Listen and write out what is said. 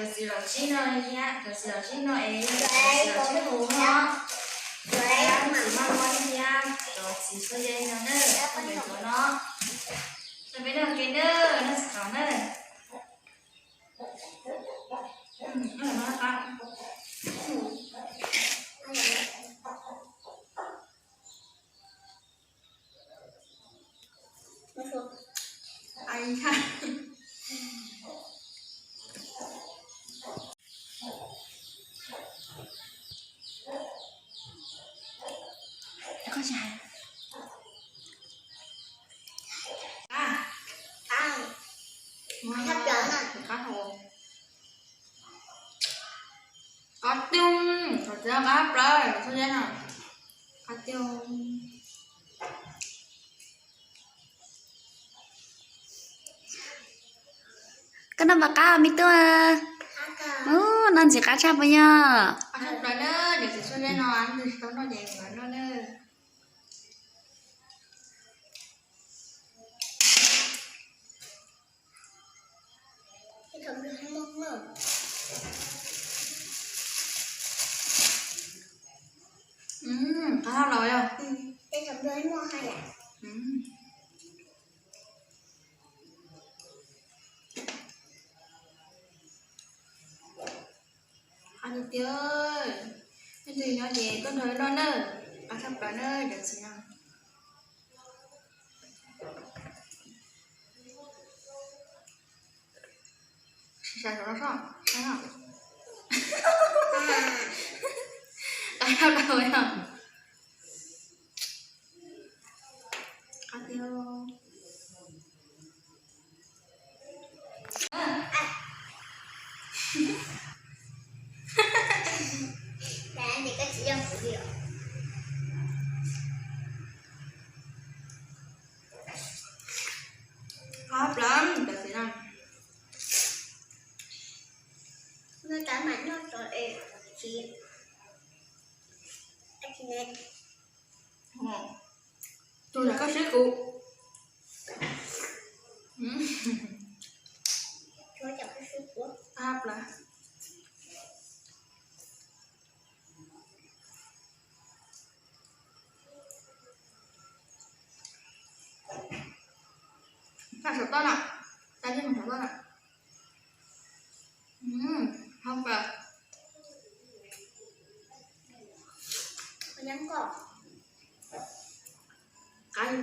Cov txiv los tsib no thiab, cov txiv los tsib no es yog cov txiv los tsib no, cov txiv maj maj thiab cov txiv txhua yam no na, cov no. Cov peb noj kev na, noj txiv qos na. Qab, qab, qab, qab tiag, qab plaws, qab tiag no, qab tiag. Koj noj puas qab me tub? Ub, noj ntxim qab tshaj puas yog? Qab los yog. Qab tiag tiag. Nej leej twg nyob ces tuaj nrog noj na. Qab tshaj plaws na cov txiv no. Sawv los soj, qab tshaj plaws yog. Qab tiag. Qab plaws cov txiv no. Tus yog koj swb kuv. Qab plaws. Tag saum toj na, tag saum toj na. Hauv pas. Qab li